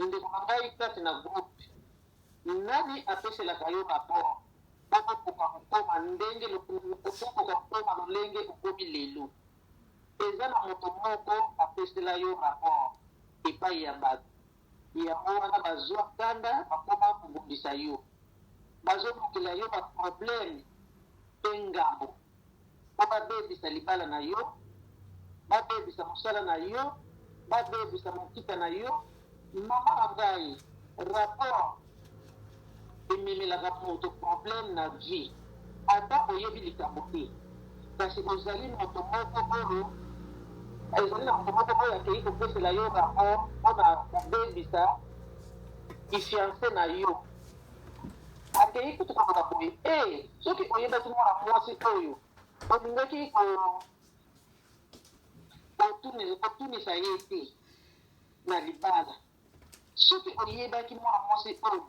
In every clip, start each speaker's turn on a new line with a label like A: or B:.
A: Ndeko na ngai kati na groupe, nani apeselaka yo rapport po okoka kokoma ndenge okoka kokoma lolenge okomi lelo? Eza na moto moko apesela yo rapport epayi ya batu, yango wana bazua kanda bakoma kobundisa yo. Bazolukela yo ba problèmes pe ngambo po babebisa libala na yo, babebisa mosala na yo, babebisa makita na yo. Mama na ngai, rapport ememelaka moto problème na vie. Ata oyebi likambo te, kasi ozali moto moko oyo ezali na moto moko oyo akeyi kopesela yo rapport mpo na kobebisa ki fiance na yo. Akeyi kutu koloba boye, Ee, soki oyebaki mwana mwasi oyo, olingaki ko, kotunisa ye te na libala. Soki oyebaki mwana mwasi oyo,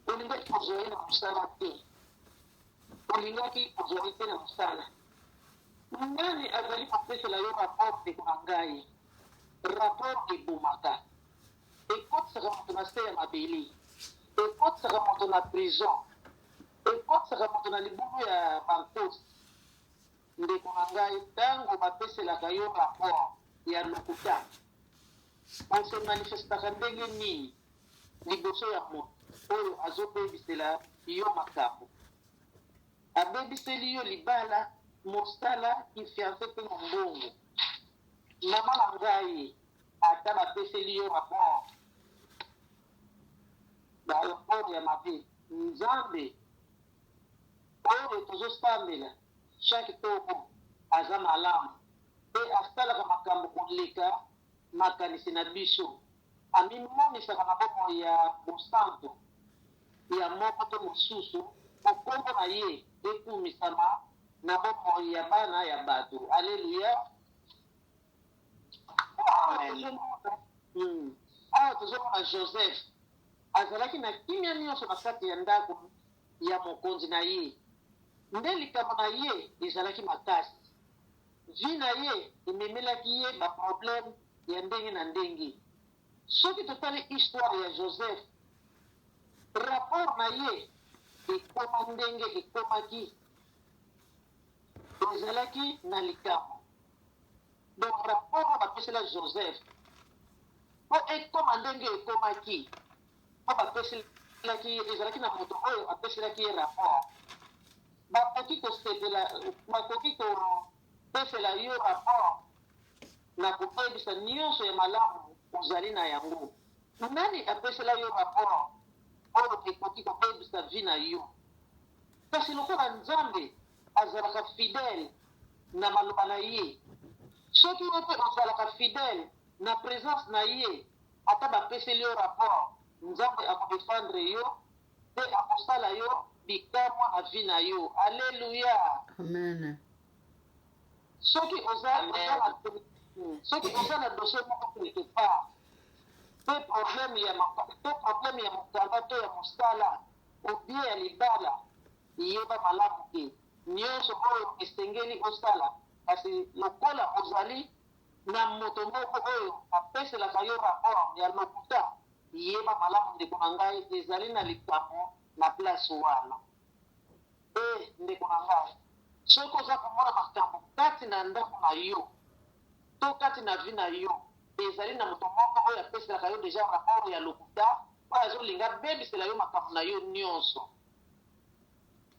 A: olingaki kozwa ye na mosala te. Olingaki kozwa ye te na mosala. Nani azali kopesela yo rapport, ndeko na ngai? Rapport ebomaka. Ekotisaka moto na se ya mabele. Ekotisaka moto na prison. Ekotisaka moto na libulu ya bankosi. Ndeko na ngai, tango bapeselaka yo rapport ya lokuta, o se manifestaka ndenge nini liboso ya moto oyo azobebisela yo makambo? Abebiseli yo libala, mosala, ki fiance pe mombongo. Mama na ngai, Ata bapeseli yo rapport, ba rapport ya mabe, Nzambe oyo tozosambela chaque tongo aza malamu pe asalaka makambo koleka makanisi na biso. Amimonisaka na bomoi ya bosantu ya moko to mosusu po kombo na ye ekumisama na bomoi ya bana ya bato. Alleluia! Awa tozomona Joseph azalaki na kimia nionso na kati ya ndako ya mokonzi na ye, nde likambo na ye ezalaki makasi. Vie na ye ememelaki ye ba problèmes ya ndenge na ndenge. Soki totali histoire ya Joseph, rapport na ye ekoma ndenge ekomaki, ezalaki na likambo. Donc rapport oyo bapesela Joseph po ekoma ndenge ekomaki, po bapeselaki ye, ezalaki na moto oyo apeselaki ye rapport. Bakoki kosepela, bakoki kopesela yo rapport na kobebisa nionso ya malamu ozali na yango. Nani apesela yo rapport oyo ekoki kobebisa vie na yo? Kasi lokola Nzambe azalaka fidèle na maloba na ye, soki yo pe ozalaka fidèle na presence na ye, ata bapeseli yo rapport, Nzambe ako defendre yo pe akosala yo bikamwa na vie na yo. Alleluia!
B: Amen.
A: Soki oza oza na soki oza na dossier moko quelque part pe problème ya to problème ya mokanda to ya mosala ou bien ya libala, Yeba malamu ke nionso oyo esengeli osala, kasi lokola ozali na moto moko oyo apeselaka yo rapport ya lokuta, yeba malamu ndeko na ngai ezali na likambo na place wana. Eh ndeko na ngai, soki oza komona makambo kati na ndako na yo to kati na vie na yo, ezali na moto moko oyo apeselaka yo dejà rapport ya lokuta, oyo azolinga abebisela yo makambo na yo nionso.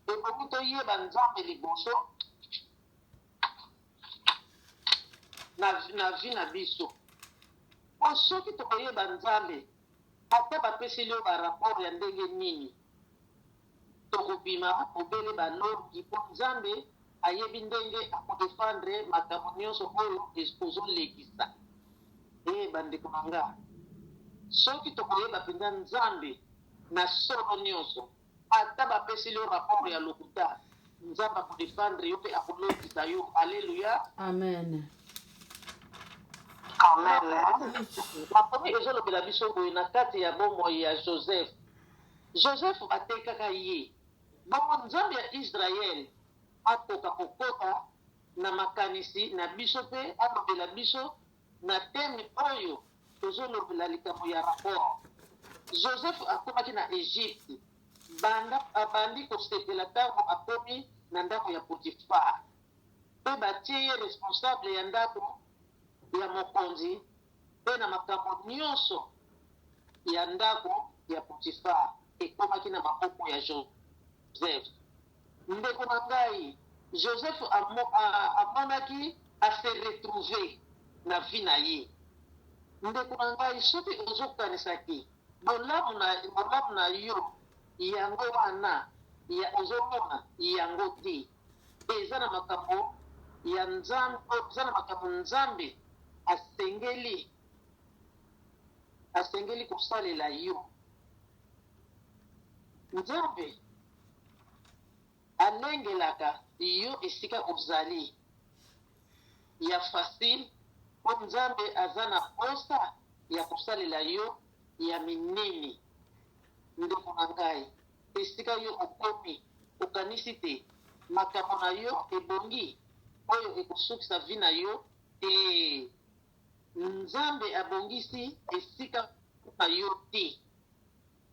A: Ebongi toyeba Nzambe liboso na, na vie na biso. Po soki tokoyeba Nzambe, ata bapeseli yo ba rapport ya ndenge nini, tokobima bobele balongi po Nzambe ayebi ndenge ako defendre makambo nionso oyo ozolekisa. Ee bandeko na nga, soki tokoyeba penza Nzambe na solo nionso, Ata ba peseli yo rapport ya lokuta, Nzambe ako defendre yo pe ako longisa yo. Alleluia.
B: Amen.
A: Amen. Makomi ezolobela biso boye na kati ya bomoi ya Joseph. Joseph batekaka ye, bongo Nzambe ya Israël akoka kokota na makanisi na biso pe alobela biso na thème oyo tozolobela likambo ya rapport. Joseph akomaki na Egypte banda abandi kosepela ntango akomi na ndako ya Potifar mpe batie ye responsable ya ndako ya mokonzi mpe na makambo nyonso ya ndako ya Potifar ekomaki na maboko ya Joseph. Ndeko na ngai, Joseph amonaki a se retrouver na vie na ye. Ndeko na ngai, soki ozokanisa ke bolamu na yo yango wana ya ozomona yango te, eza na makambo ya Nzambe, eza na makambo Nzambe asengeli kosalela yo. Nzambe alengelaka yo esika ozali ya facile, mpo Nzambe aza na posa ya kosalela yo ya minene. Ndeko na ngai, esika yo okomi, okanisi te makambo na yo ebongi oyo ekosukisa vie na yo te. Nzambe abongisi esika na yo te,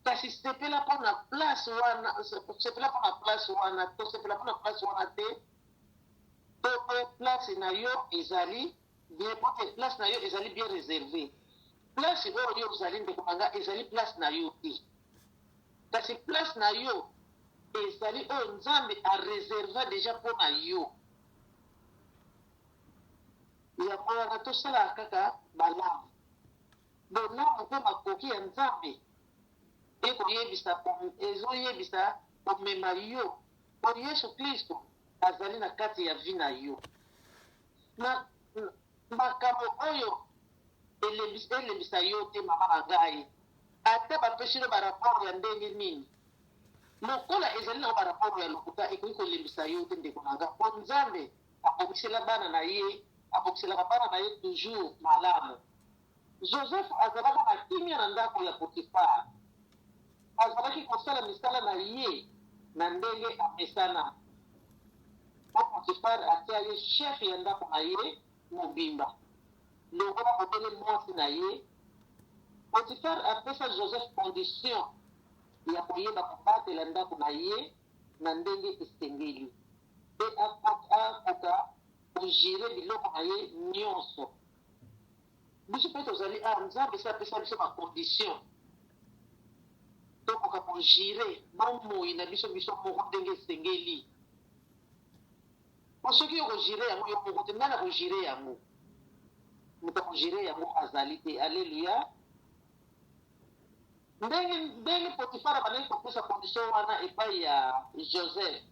A: kasi sepela mpona place wana, sepela mpona place wana, tosepela mpona place wana te, to mpe place na yo ezali bien, po te place na yo ezali bien réservé. Place oyo yo ozali, ndeko na nga, ezali place na yo te, kasi place na yo ezali oyo Nzambe areserva déjà mpo na yo. Yango wana tosalaka kaka malamu. Bolamu mpe makoki ya Nzambe ekoyebisa, ezoyebisa komema yo, mpo Yesu Klisto azali na kati ya vie na yo. Na makambo oyo elembisa yo te, mama na ngai, ata bapesi yo barapport ya ndenge nini, lokola ezali nango barapport ya lokuta, ekoki kolembisa yo te, ndeko na ngai, mpo Nzambe abongisela bana na ye, abongiselaka bana na ye toujours malamu. Joseph azalaka na kimia na ndako ya Potifar. Azalaki kosala misala na ye na ndenge amesana, mpo Potifar atia ye chef ya ndako na ye mobimba, longola bobele mwasi na ye. Potifar apesa Joseph condition ya koyeba kobatela ndako na ye na ndenge esengeli mpe akoka kogérer biloko na ye nyonso. Biso mpe tozali awa, Nzambe esi apesa biso bacondition tokoka kogérer bomoi na biso biso moko ndenge esengeli, po soki okogérer yango yo moko te, nani akogérer yango? Moto akogérer yango azali te. Alleluya! Ndenge Potifar abandaki kopesa condition wana epai ya Joseph,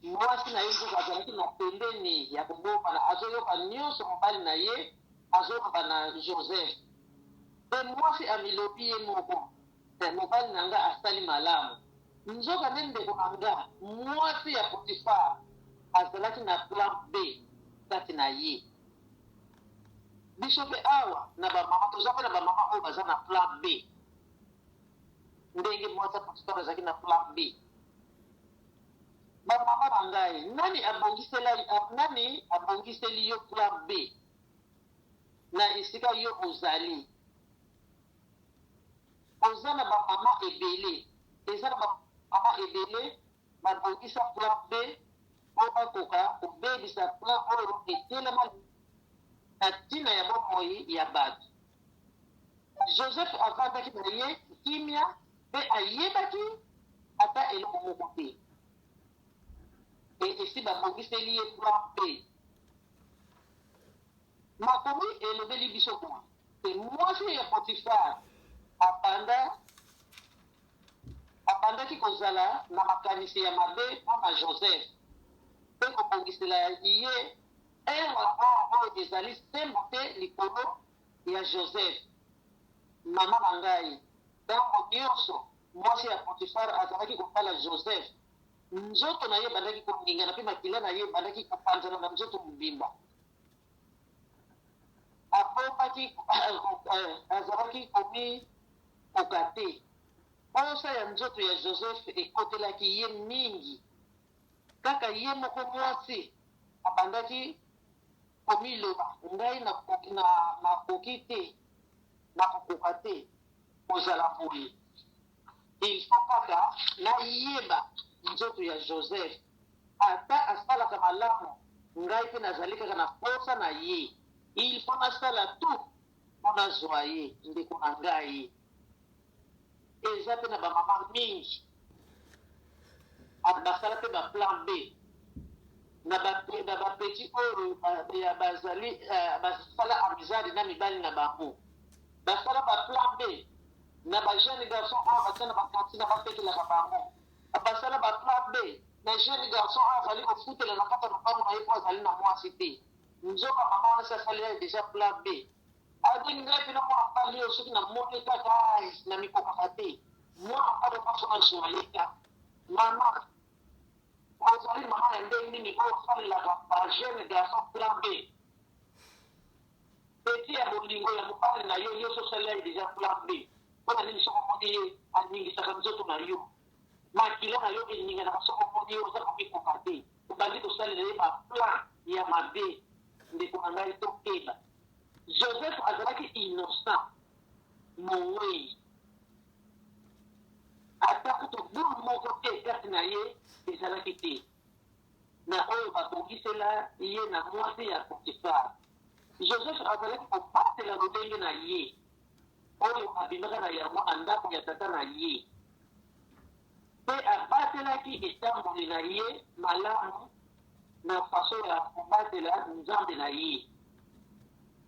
A: mwasi na ye nzoka azalaki na pembeni ya kobomana, azoyoka nyonso mobali na ye azoloba na Joseph. Mpe mwasi amilobi ye moko: "Mobali na nga asali malamu." Nzoka nde, ndeko na nga, mwasi ya Potifar azalaki na plan B kati na ye. Biso mpe awa na bamama, toza mpe na bamama oyo baza na plan B, ndenge mwasi ya Potifar azalaki na plan B. Bamama na ngai, nani abongiseli yo plan B na esika yo ozali? Oza na bamama ebele, eza na bamama ebele babongisa plan B mpo bakoka kobebisa plan oyo etelema na ntina ya bomoi ya bato. Joseph avandaki na ye kimia mpe ayebaki ata eloko moko te e esi babongiseli ye plan B. Makomi elobeli biso boye te: mwasi ya Potifar abandaki kozala na makanisi ya mabe mpona Joseph mpe kobongisela ye un rapport oyo ezali sembo te likolo ya Joseph. Mama na ngai, ntango nyonso mwasi ya Potifar azalaki kotala Joseph, nzoto na ye ebandaki koningana mpe makila na ye ebandaki kopanzana na nzoto mobimba. Abombaki, azalaki komikoka te. Posa ya nzoto ya Joseph ekotelaki ye mingi. Kaka ye moko mwasi abandaki komiloba: "Ngai nakoki te, nakokoka te." Kozala boye, il faut kaka nayeba nzoto ya Joseph. Ata asalaka malamu, ngai mpe nazali kaka na posa na ye. Il faut nasala tout mpo nazua ye. Ndeko na ngai, eza mpe na ba mama mingi basala mpe ba plan B na ba na ba petit oyo bazali basala amizade na mibali na bango. Basala ba plan B na ba jeune garçon oyo batia na ba cantine batekelaka bango. Basala ba plan B na jeune garçon oyo azali kofutela na kati ya lopango na ye mpo azali na mwasi te. Nzoka mama wana si asalela ye dejà plan B. Alobi ngai pena mwana mobali oyo soki namoni ye kaka ai namikokaka te. Mwana mobali oyo faut nazua ye kaka. Mama ozali mama ya ndenge nini oyo osalelaka ba jeune garçon plan B? Petit ya bolingo ya mobali na yo yo osi osalela ye dejà plan B pona nini soki omoni ye aningisaka nzoto na yo makila na yo eninganaka soki omoni ye oza komikoka te obandi kosalela ye ba plan ya mabe ndeko na ngai tokeba Joseph azalaki innocent moweyi ata kutu boule moko te kati na ye ezalaki te. Na oyo babongisela ye na mwasi ya Potifar. Joseph azalaki kobatela lolenge na ye oyo abimaka na yango na ndako ya tata na ye, mpe abatelaki etamboli na ye malamu na façon ya kobatela Nzambe na ye.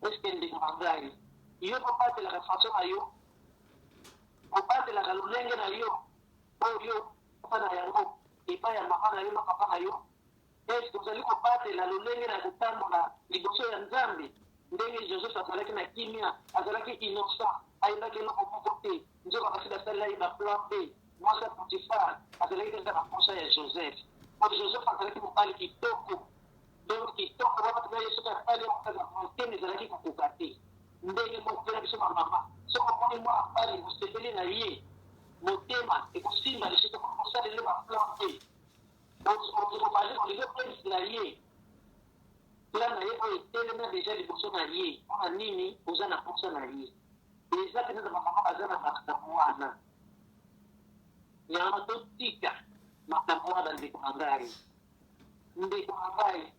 A: Est-ce que ndeko na ngai, yo obatelaka façon na yo? Obatelaka lolenge na yo oyo yo na yango epai ya mama na yo na papa na yo? Est-ce que ozali kobatela lolenge na kotambola liboso ya Nzambe ndenge Joseph azalaki na kimia, azalaki innocent, ayebaki eloko moko te, nzoka basi basalela ye ba plan B? Mwasi ya Potiphar azalaki kaka na posa ya Joseph, po Joseph azalaki mobali kitoko, donc kitoko wana penza ye soki atali yango kaka motema ezalaki kokoka te. Ndenge moko pe na biso ba mama, soki omoni mwana mobali osepeli na ye, motema ekosimba lisusu okomi kosalela ye ba plan B, obandi olingi obemisela ye plan na ye oyo etelema dejà liboso na ye, pona nini oza na posa na ye. Eza penza na ba mama baza na makambo wana. Yango totika makambo wana bandeko na ngai. Ndeko na ngai,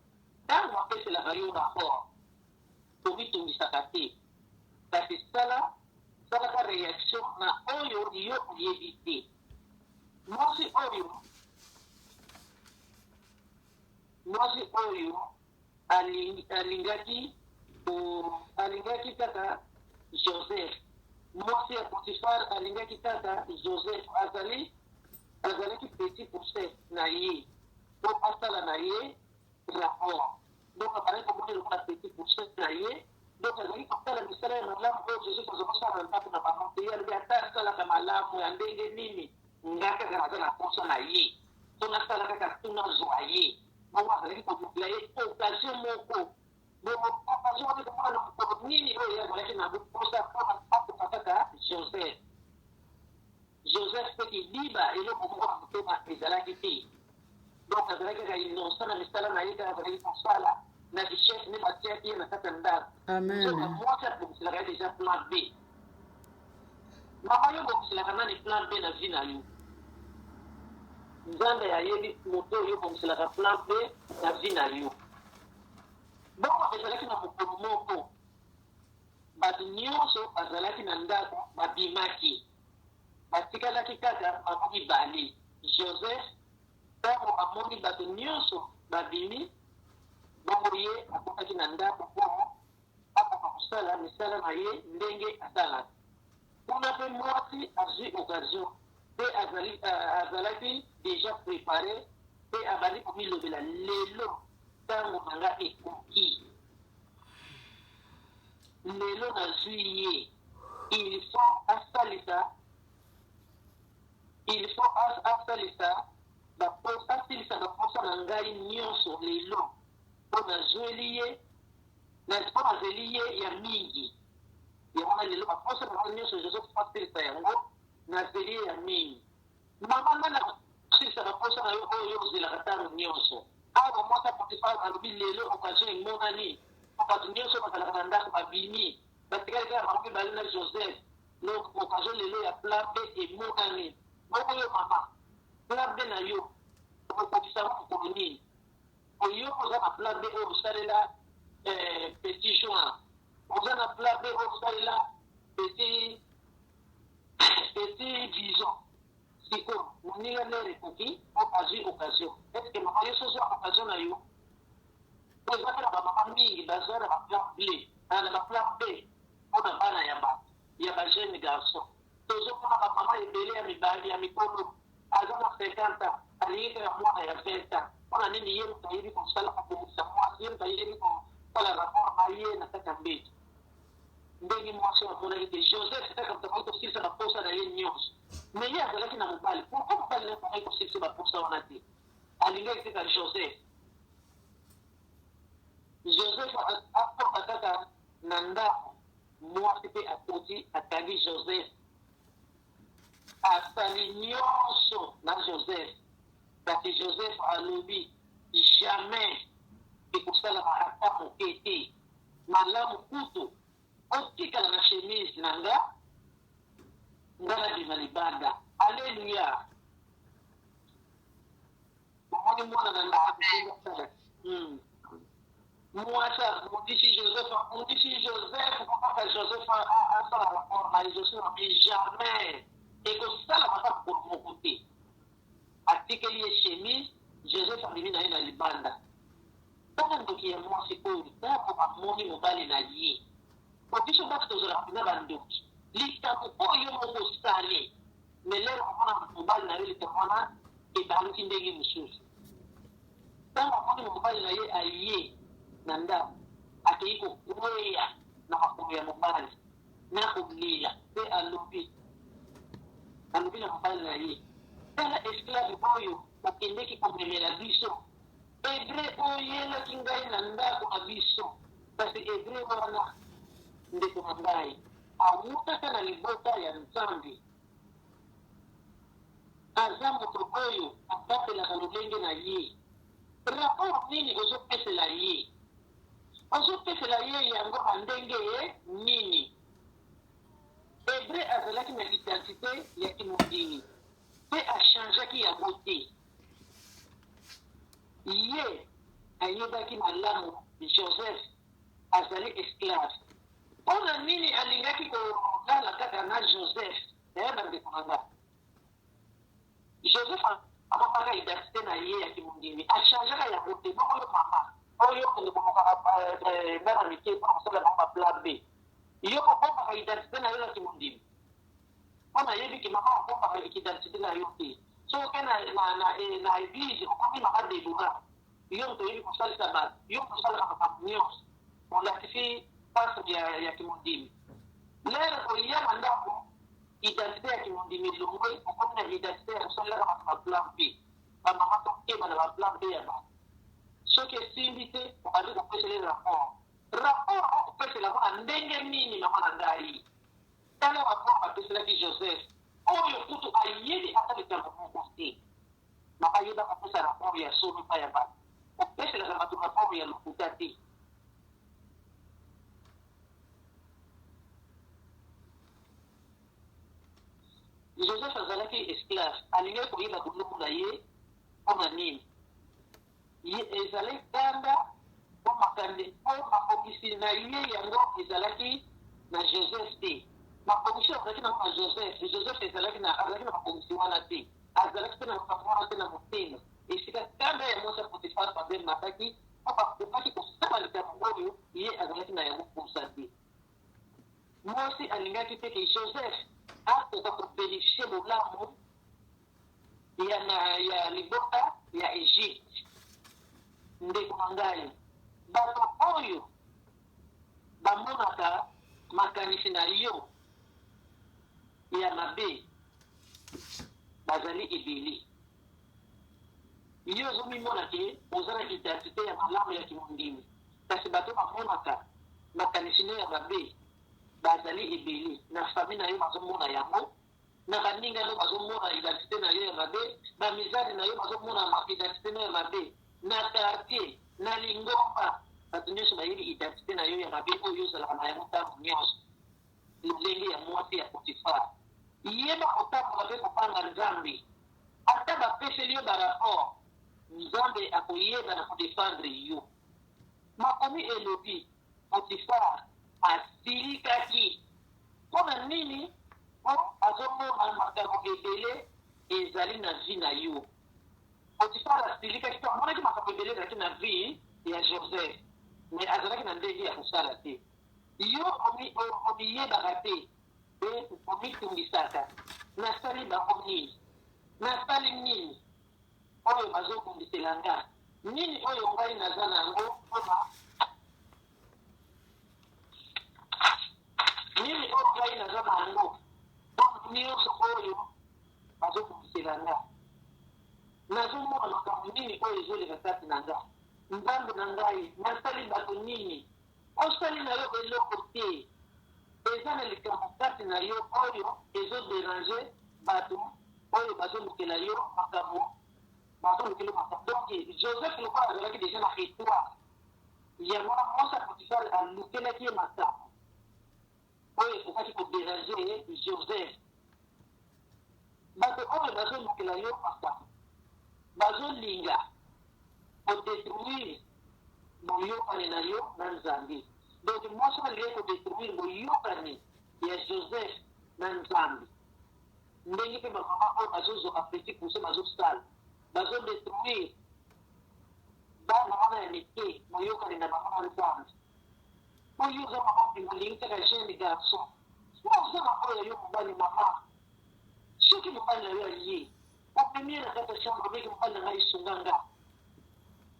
A: tango bapeselaka yo rapport, komitungisaka te, kasi sala salaka reaction na oyo yo oyebi te. Mwasi oyo mwasi oyo alingaki alingaki kaka Joseph. Mwasi ya Potiphar alingaki kaka Joseph. Azali azalaki petit poucet na ye po asala na ye rapport. Donc abandaki komona lokola petit poucet na ye. Donc azalaki kosala misala ya malamu oyo Joseph azalaki kosala na ndako na bango te. Ye alobi ata asalaka malamu ya ndenge nini, nga kaka naza na posa na ye, po nasala kaka tout nazua ye. Bongo azalaki kolukela ye occasion moko. Bongo occasion wana ekomona na mokolo nini oyo ye azalaki na posa po akoka kaka Joseph. Joseph pe kidiba eloko moko na motema ezalaki te. Donc azalaki kaka innocent na misala na ye kaka azalaki kosala na ki chef nde batiaki ye na kati ya ndako.
B: Amen.
A: Nzoka mwasi abongiselaka ye dejà plan B. Mama yo obongiselaka nani plan B na vie na yo? Nzambe ayebi moto oyo obongiselaka plan B na vie na yo. Bongo ezalaki na mokolo moko bato nyonso bazalaki na ndako babimaki. Batikalaki kaka bango mibale. Joseph, tango amoni bato nyonso babimi, bongo ye akotaki na ndako mpo akoka kosala misala na ye ndenge asalaka. Kuna mpe mwasi azwi occasion mpe azali, azalaki dejà prepare mpe abandi komilobela, Lelo tango na nga ekoki. Lelo nazwi ye. Il faut asalisa il faut asalisa ba asilisa ba posa na ngai nionso lelo po nazueli ye po nazeli ye ya mingi yango wana lelo ba posa na ngai nionso Joseph asilisa yango nazeli ye ya mingi mama nani akosilisa ba posa na yo oyo yo ozelaka tango nionso awa mwasi ya Potiphar alobi lelo occasion emonani po bato nionso bazalaka na ndako babimi batikali kaka bango mibale na Joseph. Donc occasion lelo ya plan B emonani. Bongo yo mama, plan B na yo okokokisa yango mokolo nini? Po yo oza na plan B oyo osalela eh, petit juin, oza na plan B oyo osalela petit petit bison. Sikoyo moninga lere ekoki po azui occasion. Est ce que mama yo soki ozua occasion na yo? Po eza pe na ba mama mingi baza na ba plan ble, na ba plan B pona bana ya batu, ya ba jeunes garçons. Tozo mona ba mama ebele ya mibali ya mikolo aza na 50 ans alingi kaka mwana ya 20 ans. Pona nini? Ye mutu ayebi kosala kobongisa mwasi, ye mutu ayebi kosala rapport na ye na kati ya mbetu. Ndenge mwasi oyo amonaki te Joseph kaka moto akoki kosilisa ba posa na ye nionso, mais ye azalaki na mobali, pourquoi mobali na ye akokaki kosilisa ba posa wana te? Alingaki kaka Joseph. Joseph akota kaka na ndako, mwasi pe akoti, akangi Joseph, asali nionso na Joseph, kasi Joseph alobi jamais ekosalama ata moke te. Malamu kutu otikala na chemise na nga, nga nabima libanda. Alleluia! Bomoni mwana na nga ndenge asala. Mwasi abundisi Joseph, abundisi Joseph po kaka Joseph asala rapport na ye. Joseph alobi jamais, ekosalama ata mokolo moko te. Atikeli ye chemise, Joseph abimi na ye na libanda. Tala ndoki ya mwasi oyo tango amoni mobali na ye po biso basi tozalaka penza ba ndoki likambo oyo yo moko osali mais lero omona mobali na yo likambo wana ebaluki ndenge mosusu tango amoni mobali na ye aye na ndako akeyi kokweya na makolo ya mobali na kolela pe alobi alobi na mobali na ye tala esclave oyo okendeki komemela biso Hebreu oyo oyelaki ngai na ndako na biso, kasi Hebreu wana, ndeko na ngai, awutaka na libota ya Nzambe. Aza moto oyo abatelaka lolenge na ye. Rapport nini ozopesela ye? Ozopesela ye yango na ndenge nini? Hebreu azalaki na identite ya kimondimi mpe a changeaki yango te. Ye ayebaki malamu Joseph azali esclave. Pona nini alingaki kolala kaka na Joseph? Eh bandeko na nga. Joseph abombaka identite na ye ya kimondimi, a changeaka yango te. Bongo yo mama oyo okende kolukaka bana mike pona kosala bango ba plan B, yo obombaka identite na yo ya kimondimi? Po nayebi ke mama obombaka identite na yo te. Soki oke na, na, na, eh, na eglise okomi mama Deborah, yo moto oyebi kosalisa bato, yo moto osalaka makambo nyonso, olakisi face ya, ya kimondimi. Lere oya na ndako, identite ya kimondimi elongwe, okomi na identite ya kosalelaka bato ba plan B. Ba mama tokeba na ba plan B ya bato. Soki esimbi te, obandi kopesela ye rapport. Rapport okopesela yango na ndenge nini mama na ngai? Tala rapport bapeselaki Joseph, oyo kutu ayebi ata likambo moko te. Mama yeba kopesa rapport ya solo epai ya bato. Kopeselaka bato rapport ya lokuta te. Joseph azalaki esclave, alingaki koyeba bolumbu na ye mpo na nini? Ye ezalaki kanda mpo makambi mpo mabongisi na ye yango ezalaki na Joseph te. Mabongisi oyo azalaki na yango na Joseph, Joseph ezalaki na azalaki na mabongisi wana te. Azalaki mpe na makambo wana te na motema. Esika kanda ya mwasi ya Potifar mpenza emataki mpo bakokaki kosala likambo oyo ye azalaki na yango mposa te. Mwasi alingaki te ke Joseph akoka ko beneficier bolamu ya na ya libota ya Egypte. Ndeko na ngai, bato oyo bamonaka makanisi na yo ya mabe bazali ebele. Yo ozomimona ke oza na identite ya malamu ya kimondimi, kasi bato bamonaka makanisi no ya mabe bazali ebele. Na famille na yo bazomona yango, na baninga no bazo mona identite na yo ya mabe, ba mizadi na yo bazo mona identite no ya mabe, na quartier, na lingomba, bato nionso bayebi identite na yo ya mabe oyo ozalaka na yango tango nionso, lolenge ya muasi. mwasi ya Potifar. Yeba kotambola mpe kobanga Nzambe. Ata bapeseli yo ba rapport, Nzambe akoyeba na kodefendre yo. Makomi elobi, Potifar asilikaki. Mpo na nini? Mpo azomona makambo ebele ezali na vie na yo. Potifar asilikaki mpo amonaki makambo ebele ezalaki na vie ya Joseph, mais azalaki na ndenge ya kosala te. Yo omiyebaka te mpe omitungisaka, Nasali bango nini? Nasali nini oyo bazobundisela nga? Nini oyo ngai naza na yango mpo na nini oyo ngai naza na yango mpo nyonso oyo bazobundisela nga? Nazomona makambo nini oyo ezoleka kati na nga? Nzambe na ngai, nasali bato nini? Osali na yo eloko te. Eza na likambo kati na yo oyo ezo deranger batu oyo bazo lukela yo makambo, bazo lukela yo makambo. Donc Joseph lokola azalaki dejà na etoile, yango wana mwasi ya Potiphar alukelaki ye makambo oyo ekokaki ko deranger Joseph. Bato oyo bazo lukela yo makambo, bazo linga ko detruire boyokani na yo na Nzambe. Donc mwasi wana alingaki ko detruire boyokani ya Joseph na Nzambe. Ndenge pe ba mama oyo bazo zwa ba petit pousse bazo sala, bazo detruire bana wana ya mike boyokani na bango na Nzambe. Po yo oza mama mbinga olingi kaka jeune garçon. Yo oza na oyo ya yo mobali mama. Soki mobali na yo aye, omemi ye na kati ya chambre obeki mobali na ngai sunga nga.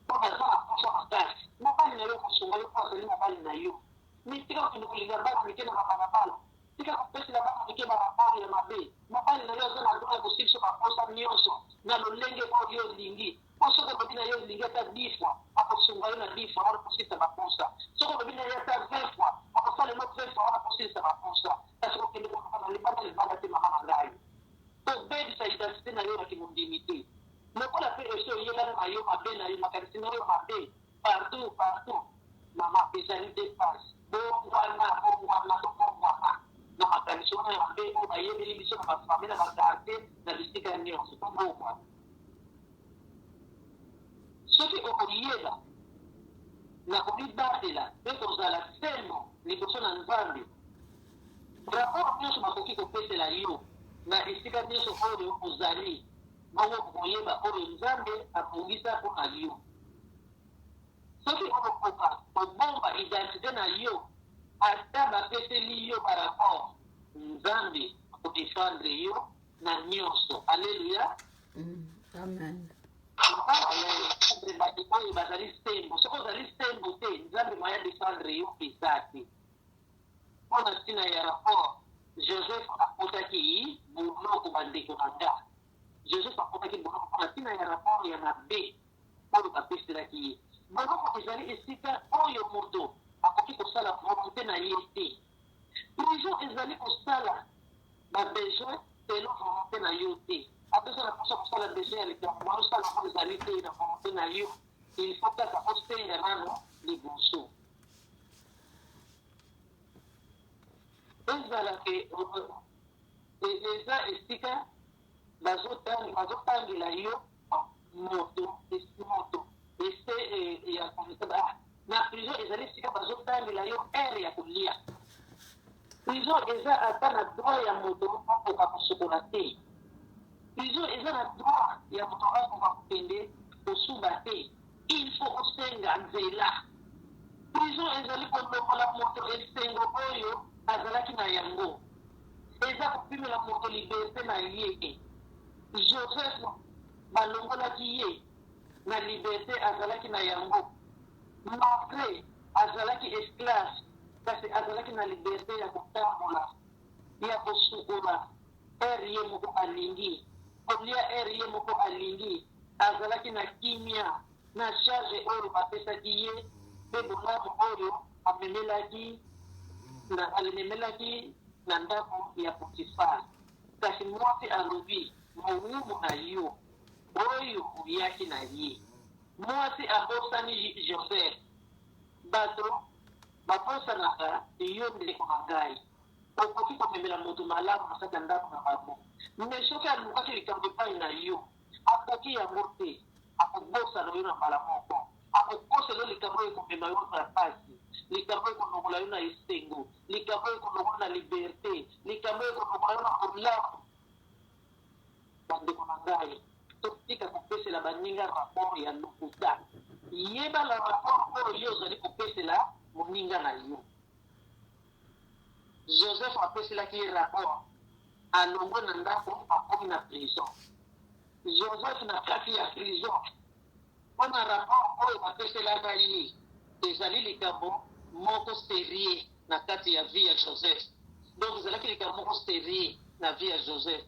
A: Po naza na posa makasi. Mobali na yo akosunga yo po azali mobali na yo. Mais tika kokende kolinga bana mike na ba balabala. Tika kopesela bana mike ba rapport ya mabe. Mobali na yo aza na droit ya kosilisa ba posa nionso na lolenge oyo yo olingi. Po soki olobi na ye olingi ata dix fois, akosunga yo na dix fois wana po osilisa ba posa. Soki olobi na ye ata 20 fois, akosalela yo 20 fois wana po osilisa ba posa. Kasi kokende koluka na libanda libanda te mama na ngai. Kobebisa identite na yo ya kimondimi te. Lokola pe esi oyebana na yo mabe na yo, makanisi na yo ya mabe partout partout, mama ezali nde pasi. Bongwana, bongwana, tobongwana na makanisi wana ya mabe oyo bayebeli biso na ba famille, na ba quartier, na bisika nionso. Tobongwana. Soki okoyeba na komibatela mpe kozala sembo liboso na Nzambe, rapport nyonso bakoki kopesela yo na esika nyonso oyo ozali, bongo okoyeba oyo Nzambe abongisa mpo na yo. Soki okokoka kobomba identite na yo ata bapeseli yo ba rapport, Nzambe ako defendre yo na nyonso. Aleluya!
B: Amen.
A: Nzambe bato oyo bazali sembo. Soki ozali sembo te, Nzambe moyen a defendre yo eza te. Mpo na ntina ya rapport, Joseph akotaki boloko, bandeko na nga. Joseph akotaki boloko mpo na ntina ya rapport ya mabe oyo bapeselaki ye. Boloko ezali esika oyo moto akoki kosala volonte na ye te. Prison ezali kosala ba besoin selon volonte na yo te. Ata oza na posa kosala besoin ya likambo moyen osala yango ezali te na volonte na yo, il faut kaka osenga nanu liboso. Ezala ke eza esika bazotangela yo moto moto ese ya na prison ezali esika bazotangela yo heure ya kolia. Prison eza ata na droit ya moto akoka kosokola te. Prison eza na droit ya moto akoka kokende kosuba te. Il faut osenga nzela. Prison ezali kolongola moto esengo oyo azalaki na yango. Eza kopimela moto liberte na ye. Joseph balongolaki ye na liberte azalaki na yango malgre azalaki esclave kasi azalaki na liberte ya kotambola, ya kosukola heure ye moko alingi, kolia heure ye moko alingi, azalaki na kimia na charge oyo bapesaki ye pe bolamu oyo amemelaki na alememelaki na ndako ya Potiphar. Kasi mwasi alobi, Mowumbu na yo oyo oyaki na ye. Mwasi abosani Joseph. Bato babosanaka yo ndeko na ngai. Okoki komemela moto malamu na kati ya ndako na bango, mais soki alukaki likambo epai na yo, akoki yango te, akobosana yo na mbala moko. Akokosela yo likambo oyo ekomema yo na pasi, likambo oyo ekolongola yo na esengo, likambo oyo ekolongola yo na liberte, likambo oyo ekolongola yo na bolamu. Bandeko na ngai, totika kopesela baninga rapport ya lokuta. Yeba na rapport oyo yo ozali kopesela moninga na yo. Joseph apeselaki ye rapport, alongwe na ndako akomi na prison. Joseph na kati ya prison mpo na rapport oyo bapeselaka ye ezali likambo moko serieux na kati ya vie ya Joseph. Donc ezalaki likambo moko serieux na vie ya Joseph.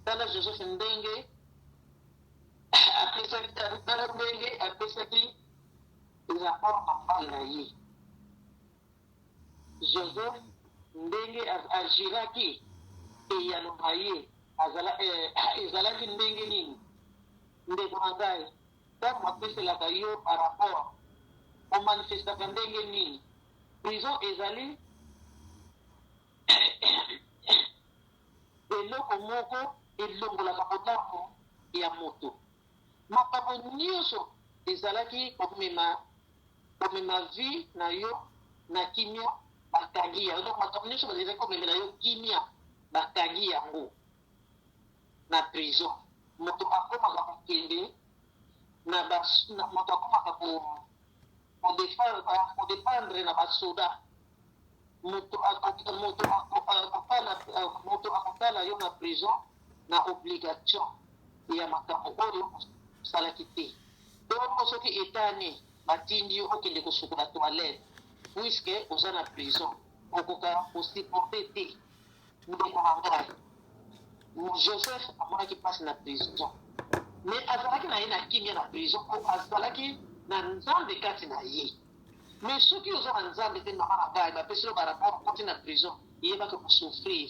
A: Tala Joseph ndenge apesaki, tala ndenge apesaki rapport na mobali na ye. Joseph ndenge agiraki eyano na ye ezalaki ndenge nini? Ndeko na ngai, ntango bapeselaka yo ba rapport, omanifestaka ndenge nini? Prison ezali eloko moko elongolaka bolamu ya moto. Makambo nyonso ezalaki komema komema vie na yo na kimia bakangi yango. Donc makambo nyonso ezalaki komemela yo kimia bakangi yango na prison. Moto akomaka kokende na ba moto akomaka ko kodependre na basoda. Moto moto akotala yo na prison na obligation ya makambo oyo osalaki te. Bongo soki etani batindi yo okende kosukola toilette puisque oza na prison, okoka ko supporter te. Ndeko na ngai, Joseph amonaki mpasi na prison, mais azalaki na ye na kimia na prison po azalaki na Nzambe kati na ye. Mais soki oza na Nzambe te, mama na ngai, bapesi yo ba rapport okoti na prison, yeba ke oko souffrir.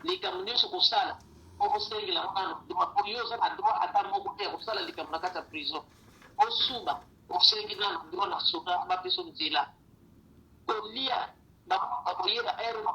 A: Likambo nionso okosala okosengela yango nanu droit po yo oza na droit ata moko te ya kosala likambo na kati ya prison. Osuba osengi nanu droit na soda bapesa yo nzela. Kolia bango bakoyeba heure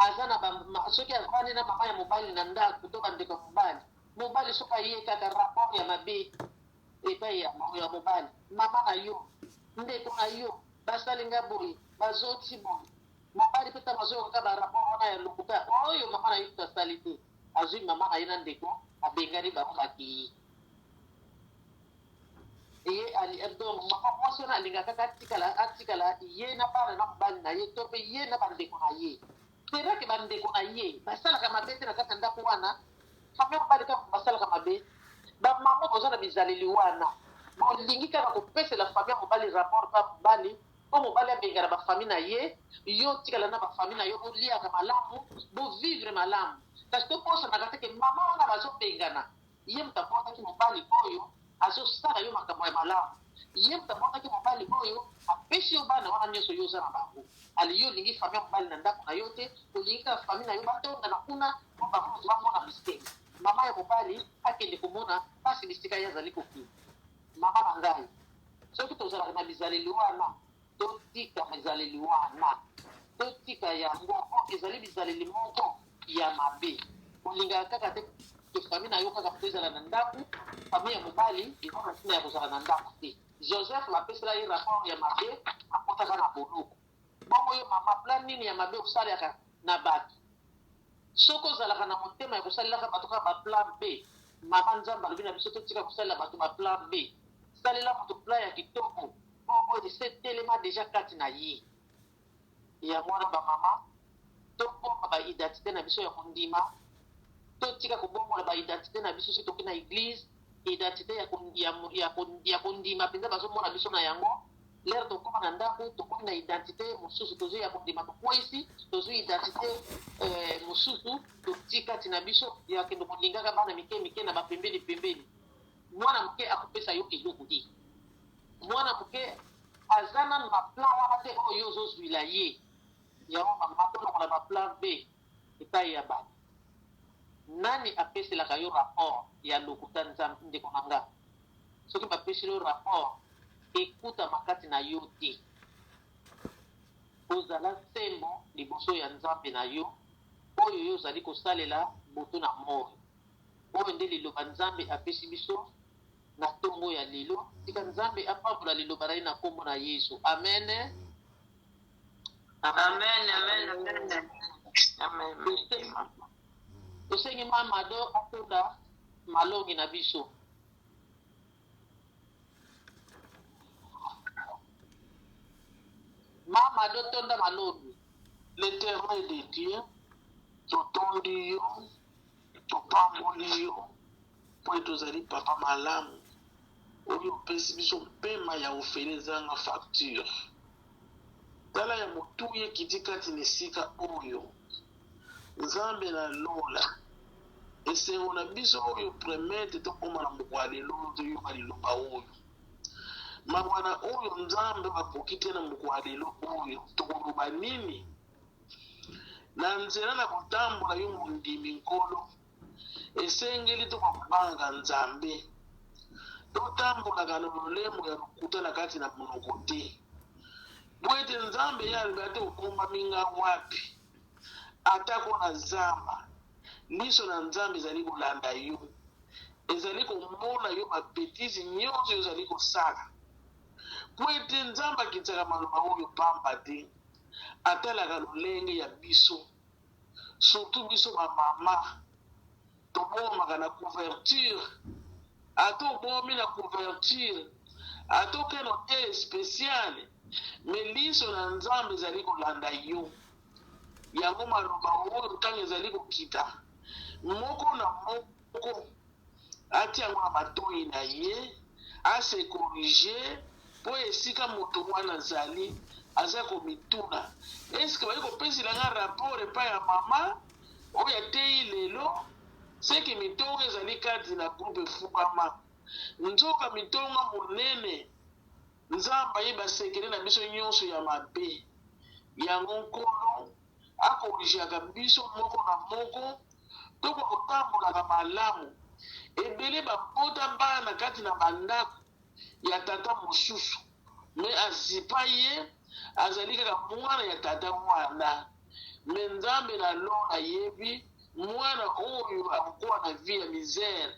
A: aza na ba soki avandi na mama ya mobali na ndako to bandeko ya mobali, mobali soki aye kaka rapport ya mabe epai ya ya mobali, mama na yo, ndeko na yo basali nga boye, bazoti boye. Mobali pe tango azoyoka kaka ba rapport wana ya lokuta oyo mama na ye kutu asali te, azui mama na ye na ndeko abengani bango bakeyi. Ye ali donc mama mwasi wana alingaka kaka atikala atikala ye na bana na mobali na ye to pe ye na bandeko na ye. C'est vrai que bandeko na ye basalaka mabe te na kati ya ndako wana, famille mobali kaka basalaka mabe. Ba mama boza na bizaleli wana, bolingi kaka kopesela famille ya mobali rapport pa mobali po mobali abengana ba famille na ye, yo otikala na ba famille na yo boliaka malamu, bo vivre malamu. Kasi tobosanaka te ke mama wana bazobengana ye moto abotaki mobali oyo azosala yo makambo ya malamu, ye moto abotaki mobali oyo apesi yo bana wana nionso yo oza na bango. Ale yo olingi famille ya mobali na ndako na yo te, olingi kaka famille na yo batondana kuna po bango moto bamona bisengo. Mama ya mobali akende komona pasi bisika ye azali kokende. Mama na ngai, soki tozalaka na bizaleli wana, totika bizaleli wana. Totika yango po ezali bizaleli moko ya mabe. Olingaka kaka te que famille na yo kaka po ezala na ndaku, famille ya mobali eza na tina ya kozala na ndaku te. Joseph bapesela ye rapport ya mabe, akotaka na boloko. Bongo yo mama, plan nini ya mabe osalaka na bato? Soki ozalaka na motema ya kosalelaka bato kaka ba plan B, mama Nzambe alobi na biso totika kosalela bato ba plan B. Salela moto plan ya kitoko oyo oyo esi etelema dejà kati na ye. Yango wana ba mama, tobomba ba identite na biso ya kondima, totika kobongola ba identite na biso soki toke na eglise, identite ya, ya, ya, ya kondima mpenza bazomona biso na yango. Lere tokoma na ndako, tokomi na identite mosusu, tozwi ya kondima, tokweyisi, tozwi identite eh, mosusu totii kati na biso ya kende kolingaka bana mike mike na bapembeni pembeni. Mwana moke akopesa yo eloko te. Mwana moke aza nanu na plan wana te oyo yo ozozwila ye. Yango mama, tolongola ba plan B epai ya bato. Nani apeselaka yo rapport ya lokuta? Nzambe, ndeko na nga, soki bapeseli yo rapport, ekutama kati na yo te. Ozala sembo liboso ya Nzambe na yo, oyo yo ozali kosalela butu na moi. Oyo nde liloba Nzambe apesi biso na tongo ya lelo. Tika Nzambe apambola liloba na ye na kombo na Yesu. Amen.
C: Amen, amen, amen. Amen.
A: Tosengi Mama Do atonda malongi na biso. Mama Do tonda malongi.
D: L'Éternel de Dieu, totondi yo, topamboli yo, mpo ete ozali papa malamu, oyo opesi biso mpema ya ofele ezanga facture. Tala ya motuya ekiti kati na esika oyo. Nzambe na lola, esengo na biso oyo permettre tokóma na mokolo ya lelo, toyoka liloba oyo. Mawa na oyo Nzambe bakoki te na mokolo ya lelo oyo, tokoloba nini? Na nzela na kotambola yo mondimi Nkolo, esengeli toka kobanga Nzambe. Totambolaka na lolemo ya lokuta na kati na monoko te. Po ete Nzambe ye alobi ate obombami nga wapi? Atako na zamba, liso na Nzambe ezali kolanda yo. Ezali komona yo ba betises nyonso yo ozali kosala. Po ete Nzambe akitisaka maloba oyo pamba te. Atalaka lolenge ya biso, surtout biso ba mama, tobomaka na couverture. Ata obomi na couverture, ata okei na hotel spécial, mais liso na Nzambe ezali kolanda yo. Yango maloba oyo ntango ezali kokita, moko na moko atia yango na matoi na ye, ase corriger, mpo esika moto wana azali aza komituna: eske bayi kopesela nga rapport epai ya mama oyo ateyi lelo? Seke mitonga ezali kati na groupe efukama, nzoka mitonga monene. Nzambe ayeba sekele na biso nyonso ya mabe. Yango Nkolo akorrigeaka biso moko na moko, toko kotambolaka malamu. Ebele babota bana kati na bandako ya tata mosusu, mais azipa ye, azali kaka mwana ya tata wana. Mais Nzambe na lola ayebi mwana oyo akokola na vie ya misère.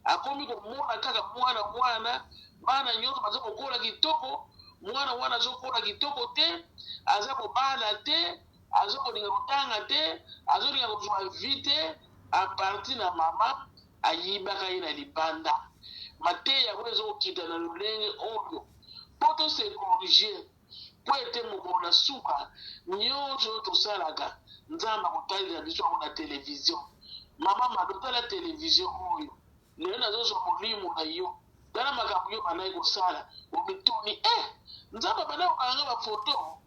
D: Akomi komona kaka mwana wana, bana nyonso baza kokola kitoko, mwana wana azokola kitoko te, aza kobala te, aza kolinga kotanga te, azolinga kozwa vie te, à partir na mama ayibaka ye na libanda. Mateya oyo ezokokita na lolenge oyo mpo tose corriger, mpo ete mokolo na suka nyonso oyo tosalaka, Nzambe akotalela biso yango na televizio. Mama Mado, tala televizio oyo lelo nazozwa molimo na yo, tala makambo yo bandaki kosala, omituni Nzambe abandaki kokanga bafoto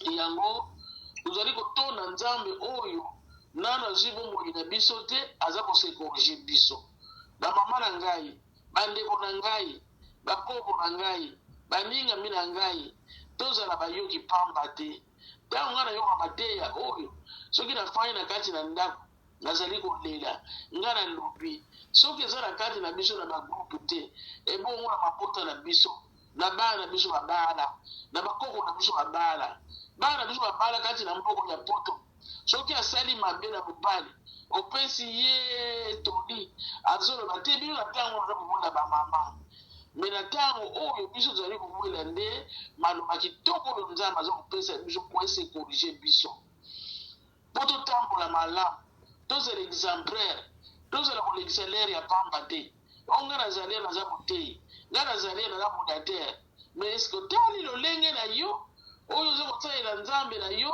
D: yango. Tozali kotonda Nzambe oyo nano azwi bomoi na biso te, aza kose corriger biso. Bamama na ngai, bandeko na ngai, bakoko na ngai, baningami na ngai, tozala bayoki pamba te. Ntango ngai nayoka mateya oyo, soki nafandi na kati na ndako, nazali kolela. Ngai nalobi, soki eza na kati na biso na bagroupe te, ebongo na mabota na biso, na bana na biso babala, na bakoko na biso babala, bana na biso babala kati na mboko ya poto, soki asali mabe na mobali, opesi ye toli, azoloba te. Bino na ntango naza komona bamama. Me na ntango oyo biso tozali kowela nde maloba kitoko oyo Nzambe aza kopesa biso po ese corriger biso. Po totambola malamu, tozala exemplaire, tozala kolekisa l'heure ya pamba te. Oh nga nazali awa naza moteyi, nga nazali awa naza modateur. Mais est ce que otali lolenge na yo oyo oza kosalela Nzambe na yo,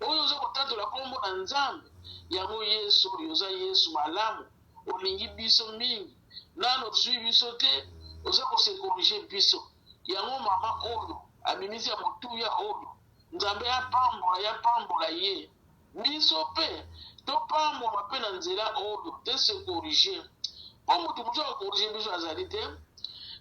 D: oyo oza kotatola kombo na Nzambe? Yango Yesu oyo oza Yesu malamu, olingi biso mingi, nanu ozui biso te, oza ko se corriger biso. Yango mama oyo abimisi ya motuya oyo, Nzambe apambola ye, apambola ye. Biso pe topambolama pe na nzela oyo te se corriger. Po mutu mosusu ako corriger biso azali te.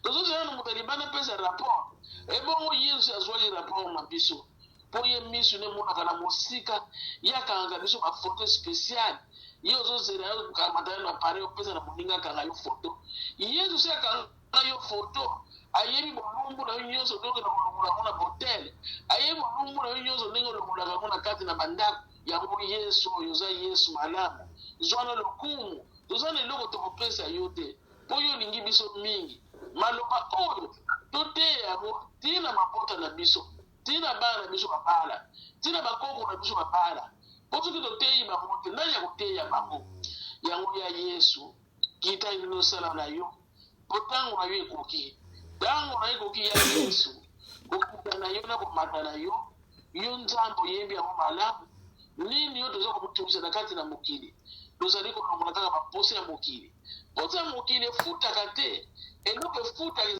D: Tozozela nanu moto ya libanda apesa rapport. Ebongo Yesu azuaki rapport na biso. Po ye misu ne emonaka na mosika. Ye akangaka biso ba photo special. Ye ozozela yo kamata nanu appareil opesa na moninga akanga yo photo. Yesu si akanga yo photo, ayebi bolumbu na yo nyonso ndenge okenda kolongola yango na b'hotel, ayebi bolumbu na yo nyonso ndenge olongolaka yango na kati na ba ndako. Yango Yesu oyo oza Yesu malamu, zwa na lokumu, toza na eloko tokopesa yo te, po yo olingi biso mingi. Maloba oyo toteya yango ti na mabota na biso, ti na bana na biso babala, ti na bakoko na biso babala, po soki toteyi bango te, nani akoteya bango? Yango ya Yesu, kita nosala na yo. Mpo ntango na yo ekoki. Ntango na yo ekoki ya Yesu. Kokita na yo na komata na yo, yo Nzambe oyebi yango malamu. Nini oyo toza komitungisa na kati na mokili? Tozali kolongola kaka bamposa ya mokili. Mposa ya mokili efutaka te. Eloko efutaka.